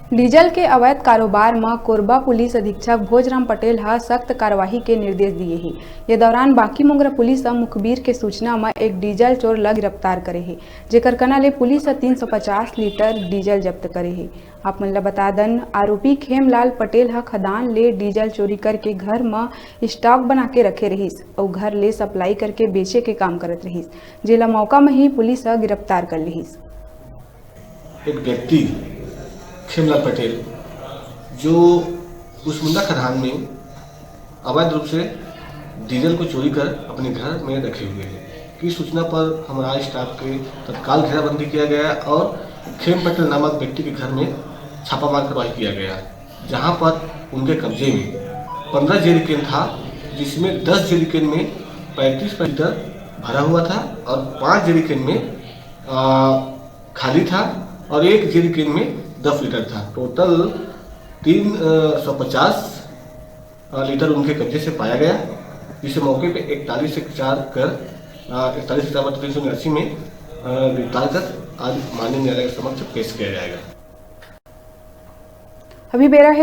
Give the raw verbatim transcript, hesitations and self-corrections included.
Diesel के अवैध कारोबार म कोरबा पुलिस अधीक्षक भोजराम पटेल ह सख्त कार्यवाही के निर्देश दिए हे। ये दौरान बांकी मोंगरा पुलिस ह मुखबिर के सूचना म एक डीजल चोर ल गिरफ्तार करे हे, जेकर कना ले पुलिस ह तीन सौ पचास लीटर डीजल जब्त करे हे। आप मन ल बता दन, आरोपी खेमलाल पटेल ह खदान ले डीजल चोरी करके घर म स्टॉक बना के रखे रहिस अउ घर ले सप्लाई करके बेचे के काम करत रहिस, जेला मौका म ही पुलिस ह गिरफ्तार कर लिहिस। एक व्यक्ति खेमलाल पटेल, जो कुसमुंडा खदान में अवैध रूप से डीजल को चोरी कर अपने घर में रखे हुए हैं, की सूचना पर हमारा स्टाफ के तत्काल घेराबंदी किया गया और खेम पटेल नामक व्यक्ति के घर में छापामार कार्रवाई किया गया, जहां पर उनके कब्जे में पन्द्रह जेरिकेन था, जिसमें दस जेरिकेन में पैंतीस लीटर भरा हुआ था और पाँच जेरिकेन में, आ, खाली था और एक जेरिकेन में दस लीटर था। टोटल तीन सौ पचास लीटर उनके कब्जे से पाया गया, जिसे मौके पे इकतालीस एक चार कर, आ, इकतालीस एक चार बट्टा तीन सौ उनासी में, आ, गिरफ्तार कर आज माननीय न्यायालय के समक्ष पेश किया जाएगा। अभी बेरा है